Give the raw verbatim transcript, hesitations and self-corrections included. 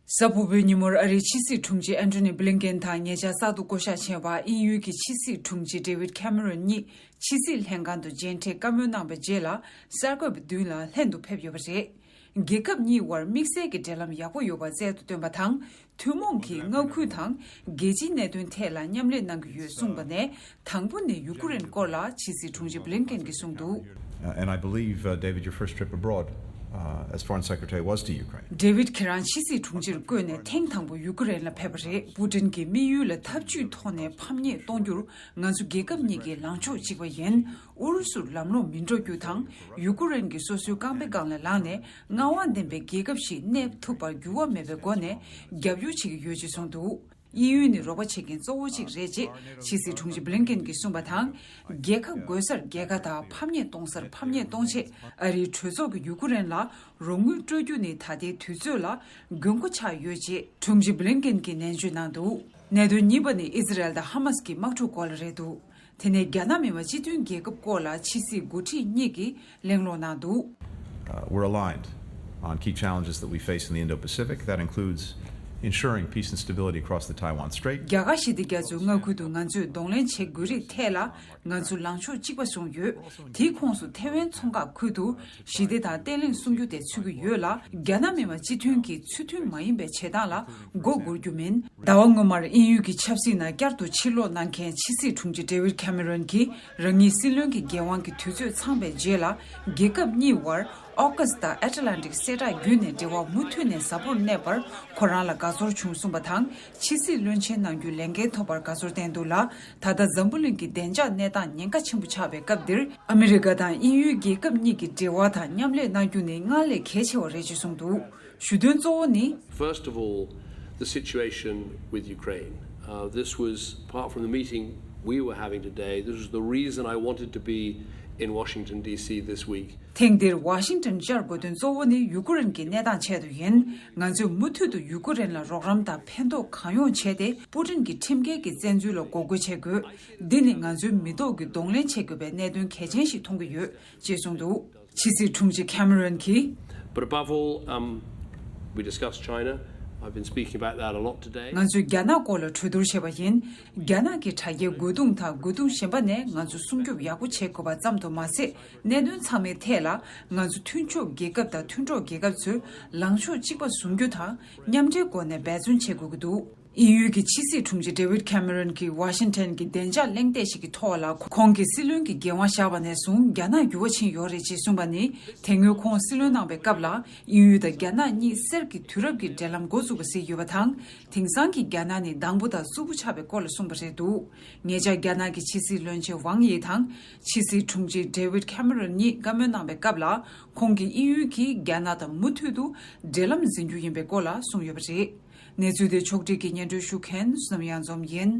གཟའ་ཕུར་བུའི་ཉིན་མོར་ཨ་རིའི་ཕྱི་སྲིད་དྲུང་ཆེ་ཨན་ཐོ་ནི་བྷི་ལིན་ཀེན་དང་ཉེ་ཆར་གསར་དུ་བསྐོ་གཞག་བྱས་པ་དབྱིན་ཡུལ་གྱི་ཕྱི་སྲིད་དྲུང་ཆེ་ཌེ་ཝིད་ཁེ་མེ་རོན་གཉིས་ཕྱི་སྲིད་ལྷན་ཁང་དུ་མཇལ་འཕྲད་བཀའ་མོལ་གནང་བའི་རྗེས་ལ་གསར་འགོད་པའི་མདུན་ལ་ལྷན་དུ་ཕེབས་ཡོད་པ་རེད། རྒྱལ་ཁབ་གཉིས་དབར་དམིགས་བསལ་གྱི་འབྲེལ་ལམ་ཡག་པོ་ཡོད་པ་རྩལ་དུ་བཏོན་པ་དང་། ཐུན་མོང་གི་མངའ་ཁུལ་དང་རྒྱལ་སྤྱིའི་གནད་དོན་ཐད་ལ་མཉམ་ལས་གནང་གི་ཡོད་གསུངས་པ་ནས། དང་པོ་ནས་ཡུ་ཀེ་རེན་སྐོར་ལ་ཕྱི་སྲིད་དྲུང་ཆེ་བྷི་ལིན་ཀེན་གྱིས་གསུངས་འདུག Uh, and I believe, uh, David, your first trip abroad, uh, as Foreign Secretary was to Ukraine. ཌེ་ཝིད། ཁྱེད་རང་ཕྱི་སྲིད་དྲུང་ཆེར་བསྐོས་ནས་ཐེངས་དང་པོ་ཡུ་ཀེ་རེན་ལ་ཕེབས་པ་རེད། པུ་ཏིན་གྱི་དམིགས་ཡུལ་ལ་འཐབ་ཇུས་ཐོག་ནས་ཕམ་ཉེས་གཏོང་རྒྱུར་ང་ཚོ་རྒྱལ་ཁབ་གཉིས་ཀྱི་ལངས་ཕྱོགས་གཅིག་པ་ཡིན། ཨུ་རུ་སུར་ལམ་ལྷོང་མི་འགྲོ་རྒྱུ་དང་། ཡུ་ཀེ་རེན་གྱིས་སོ་སོའི་རྐང་པའི་སྒང་ལ་ལངས་ནས་མངའ་དབང་ལྡན་པའི་རྒྱལ་ཁབ་ཞིག་གནས་ཐུབ་པར་འགྱུར་བ་མེད་པའི་སྒོ་ནས་རྒྱབ་སྐྱོར་བྱེད་ཀྱི་ཡོད་ཅེས་གསུངས་འདུག་དབྱིན་ཡུལ་ནི་རོགས་པ་བྱེད་མཁན་གཙོ་བོ་གཅིག་རེད་ཅེས་ཕྱི་སྲིད་དྲུང་ཆེ་བྷི་ལིན་ཀེན་གྱིས་གསུངས་པ་དང་། རྒྱལ་ཁ་བགོ་སར་རྒྱལ་ཁ་དང་ཕམ་ཉེས་གཏོང་སར་ཕམ་ཉེས་གཏོང་ཆེད་ཨ་རིའི་གྲོས་ཚོགས་ཀྱིས་ཡུ་ཀེ་རེན་ལ་རོགས་དངུལ་སྤྲོད་རྒྱུ་ནི་ད་ལྟའི་དུས་ཚོད་ལ་དགོས་མཁོ་ཆགས་ཡོད་ཅེས་དྲུང་ཆེ་བྷི་ལིན་ཀེན་གྱིས་ནན་བརྗོད་གནང་འདུག་གནད་དོན་གཉིས་པ་ནི་ཨི་ཟི་རལ་དང་ཧ་མ་སི་ཀྱི་དམག་འཁྲུག་སྐོར་ལ་རེད་འདུག་དེ་ནས་རྒྱ་ནག་མི་དམངས་སྤྱི་མཐུན་རྒྱལ་ཁབ་སྐོར་ལ་ཕྱི་སྲིད་འགོ་ཁྲིད་གཉིས་ཀྱིས་གླེང་སློང་གནང་འདུག Uh, we're aligned on key challenges that we face in the Indo-Pacific. That includes ensuring peace and stability across the Taiwan Strait. རྒྱ་གར་ཞི་བདེ་རྒྱ་མཚོའི་མངའ་ཁུལ་དུ་ང་ཚོས་གདོང་ལེན་བྱེད་དགོས་རིགས་ཐད་ལ་ང་ཚོ་ལངས་ཕྱོགས་གཅིག་པ་བཟུང་ཡོད། དེའི་ཁོངས་སུ་ཐེ་ཝན་མཚོ་འགག་ཁུལ་དུ་ཞི་བདེ་དང་བརྟན་ལྷིང་སྲུང་རྒྱུ་དེ་ཚུད་ཀྱི་ཡོད་ལ། རྒྱ་ནག་མི་དམངས་སྤྱི་མཐུན་གྱི་ཚུལ་མཐུན་མ་ཡིན་པའི་བྱེད་སྟངས་ལ་མགོ་སྒུར་རྒྱུ་མིན། ཟླ་བ་སྔོན་མར་དབྱིན་ཡུལ་གྱི་ཆབ་སྲིད་ནང་བསྐྱར་དུ་ཕྱིར་ལོག་གནང་མཁན་ཕྱི་སྲིད་དྲུང་ཆེ་ཌེ་ཝིད་ཁེ་མེ་རོན་གྱིས་རང་ཉིད་སྲིད་བློན་གྱི་འགན་དབང་གི་དུས་ཚོད་ཚང་པའི་རྗེས་ལ། རྒྱལ་ཁབ་གཉིས་དབར་ཨོ་ཀུ་སི་དང་ཨེ་ཊ་ལན་ཏིག་གསལ་བསྒྲགས་བརྒྱུད་ནས་འབྲེལ་བ་མུ་མཐུད་ནས་ཟབ་པོར་གནས་པར་ཁོ་རང་ལ་དགའ་ཚོར་བྱུང་གསུངས་པ་དང་། ཕྱི་སྲིད་བློན་ཆེན་གནང་རྒྱུའི་ལས་འགན་ཐོབ་པར་དགའ་ཚོར་བསྟན་འདུག་ལ། ད་ལྟ་འཛམ་བུ་གླིང་གི་བདེ་འཇགས་གནས་སྟངས་ཉེན་ཁ་ཆེན་པོ་ཆགས་པའི་སྐབས་འདིར་ཨ་མི་རི་ཀ་དང་དབྱིན་ཡུལ་རྒྱལ་ཁབ་གཉིས་ཀྱི་འབྲེལ་བ་དང་མཉམ་ལས་གནང་རྒྱུ་ནི་སྔར་ལས་གལ་ཆེ་བ་རེད་ཅེས་གསུངས་འདུག་ཞུ་དོན་གཙོ་བོ་ནི། First of all, the situation with Ukraine. Uh, this was, apart from the meeting we were having today, this was the reason I wanted to be in Washington, D C this week. ཐེངས་འདིར་ཝ་ཤིང་ཊོན་བཅར་དགོས་དོན་གཙོ་བོ་ནི་ཡུ་ཀེ་རེན་གྱི་གནས་སྟངས་ཆེད་དུ་ཡིན། ང་ཚོས་མུ་མཐུད་དུ་ཡུ་ཀེ་རེན་ལ་རོགས་རམ་དང་ཕན་ཐོགས་གང་ཡོང་བྱས་ཏེ། པུ་ཏིན་གྱི་ཁྲིམས་འགལ་གྱི་བཙན་འཛུལ་ལ་འགོག་རྒོལ་བྱེད་དགོས། འདི་ནི་ང་ཚོའི་མི་ཐོག་གི་གདོང་ལེན་བྱེད་དགོས་པའི་གནད་དོན་གལ་ཆེན་ཞིག་མཐོང་གི་ཡོད། ཅེས་གསུངས་འདུག་ཕྱི་སྲིད་དྲུང་ཆེ་ཁེ་མེ་རོན་གྱིས། But above all, um, we discussed China. I've been speaking about that a lot today. ང་ཚོས་རྒྱ་ནག་སྐོར་ལ་གྲོས་བསྡུར་བྱས་པ་ཡིན། རྒྱ་ནག་གི་དྲ་རྒྱའི་རྒོལ་རྡུང་དང་རྒོལ་རྡུང་གཞན་པ་ནས་ང་ཚོ་སྲུང་སྐྱོབ་ཡག་པོ་བྱེད་དགོས་པ་ཙམ་དུ་མ་ཟད། གནད་དོན་ཚང་མའི་ཐད་ལ་ང་ཚོ་མཐུན་ཕྱོགས་རྒྱལ་ཁབ་དང་མཐུན་གྲོགས་རྒྱལ་ཁབ་ཚོས་ལངས་ཕྱོགས་གཅིག་པ་བཟུང་རྒྱུ་དང་མཉམ་འབྲེལ་སྒོ་ནས་འབད་བརྩོན་བྱེད་དགོས་ཀྱི་འདུག་དབྱིན་ཡུལ་གྱི་ཕྱི་སྲིད་དྲུང་ཆེ་ཌེ་ཝིད་ཁེ་མེ་རོན་གྱིས་ཝ་ཤིང་ཊོན་གྱི་བདེ་འཇགས་གླེང་སྟེགས་ཤིག་གི་ཐོག་ལ་ཁོང་གིས་སྲིད་བློན་གྱི་འགན་དབང་བཞག་པ་ནས་བཟུང་རྒྱ་ནག་འགྱུར་བ་ཕྱིན་ཡོད་རེད་ཅེས་གསུངས་པ་ནི། དེ་སྔོན་ཁོང་སྲིད་བློན་གནང་བའི་སྐབས་ལ་དབྱིན་ཡུལ་དང་རྒྱ་ནག་གཉིས་གསེར་གྱི་དུས་རབས་ཀྱི་འབྲེལ་ལམ་འགོ་བཙུགས་པ་ཟེར་ཡོད་པ་དང་། དེང་སང་གི་རྒྱ་ནག་ནི་དང་པོ་དང་རྩུབ་པོ་ཆགས་པའི་སྐོར་ལ་གསུངས་པ་རེད་འདུག་ཉེ་ཆར་རྒྱ་ནག་གི་ཕྱི་སྲིད་བློན་ཆེན་ཝང་ཡི་དང་ཕྱི་སྲིད་དྲུང་ཆེ་ཌེ་ཝིད་ཁེ་མེ་རོན་གཉིས་བཀའ་མོལ་གནང་བའི་སྐབས་ལ། ཁོང་གིས་དབྱིན་ཡུལ་གྱིས་རྒྱ་ནག་དང་མུ་མཐུད་དུ་འབྲེལ་ལམ་འཛིན་རྒྱུ་ཡིན་པའི་སྐོར་ལ་གསུངས་ཡོད་པ་རེད། གནས་ཚུལ་དེ་ཕྱོགས་སྒྲིག་གིས་སྙན་སྒྲོན་ཞུ་མཁན་བསོད་ནམས་གཡང་འཛོམས་ཡིན།